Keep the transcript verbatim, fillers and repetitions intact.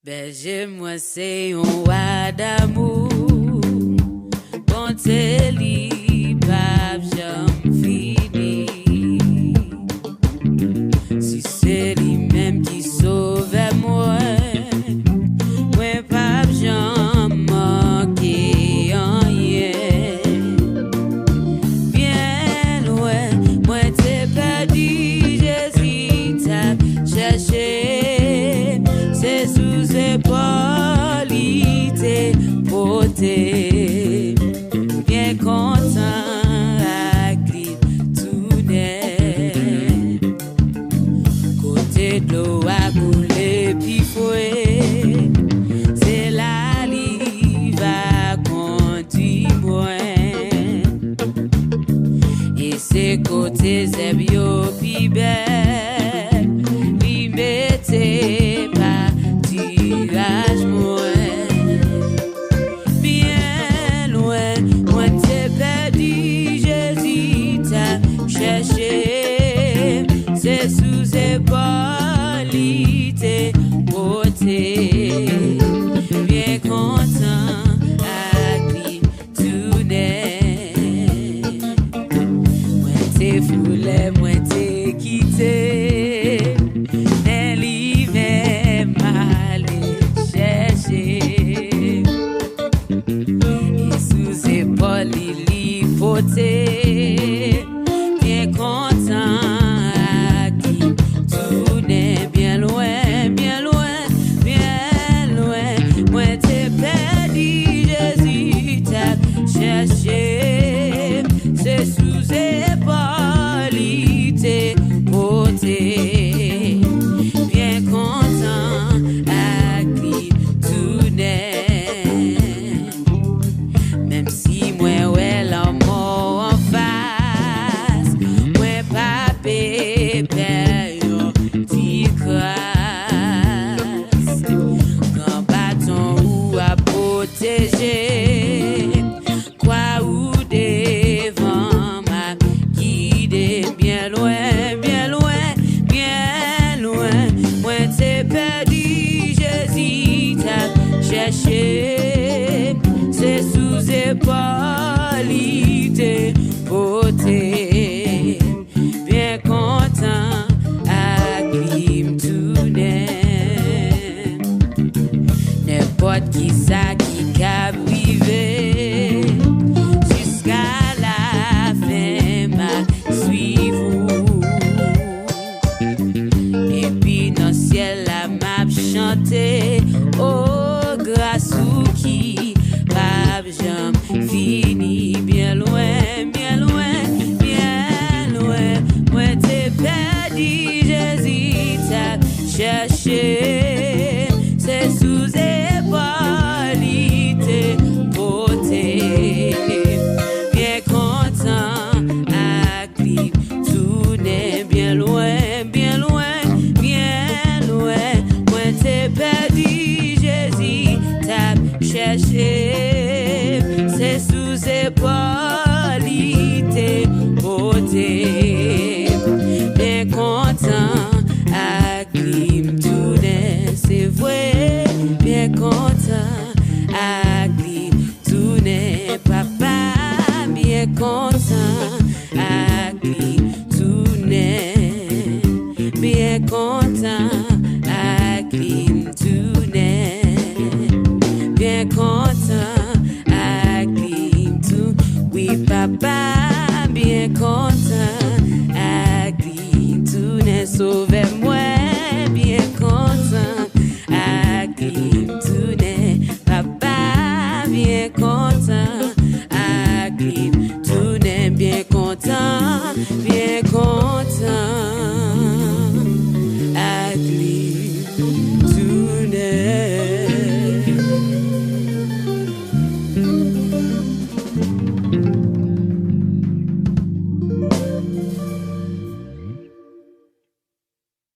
Bèje mwen se yon wa damou, bonte li p ap janm fini. Si se li menm ki sovè mwen, mwen p ap janm manke anyen. Byen lwen, mwen te pèdi, Jezi t ap chèche. Se sou zepòl li te pote. Byen kontan ak li tounen. Kote dlo a koule pi fre, se la li va kondwi mwen. E se kote zèb yo pi bèl, li mete patiraj mwen. Byen lwen, mwen te pèdi, Jezi t ap chèche. Se sou zepòl li te pote. Byen kontan ak li tounen. Mwen te fou lè mwen te kite, men li menm ale chèche. E sou zepòl li, li pote. Byen kontan ak li tounen. Byen lwen, byen lwen, byen lwen. Mwen te pèdi, Jezi t ap chèche. Se sou zepòl li te pote. Byen kontan ak li tounen. Menm si mwen wè lanmò anfas, mwen p ap pè yon ti kras. Gran baton ou ap pwoteje, kwa ou devan m ap gide. Byen lwen, byen lwen, byen lwen, mwen te pèdi, Jezi t ap chèche. Se sou zepòl li te pote. Byen kontan ak li m tounen. Nenpòt ki sa ki kab rive, jiska lafen m ap swiv ou. Epi nan syèl la m ap chante, o gras ou ki p ap janm fini. Byen lwen, byen lwen, byen lwen, mwen te pèdi, Jezi t ap chèche. Se sou zepòl li te pote. Byen kontan ak li tounen. Byen lwen, byen lwen, byen lwen, mwen te pèdi, Jezi t ap chèche. Se sou zepòl li te pote. Byen kontan ak li m tounen. Se vre, byen kontan ak li tounen. Papa, byen kontan ak li tounen. Byen kontan ak li m tounen. Byen kontan ak li m tou. Wi, papa, byen kontan ak li m tounen. Sovè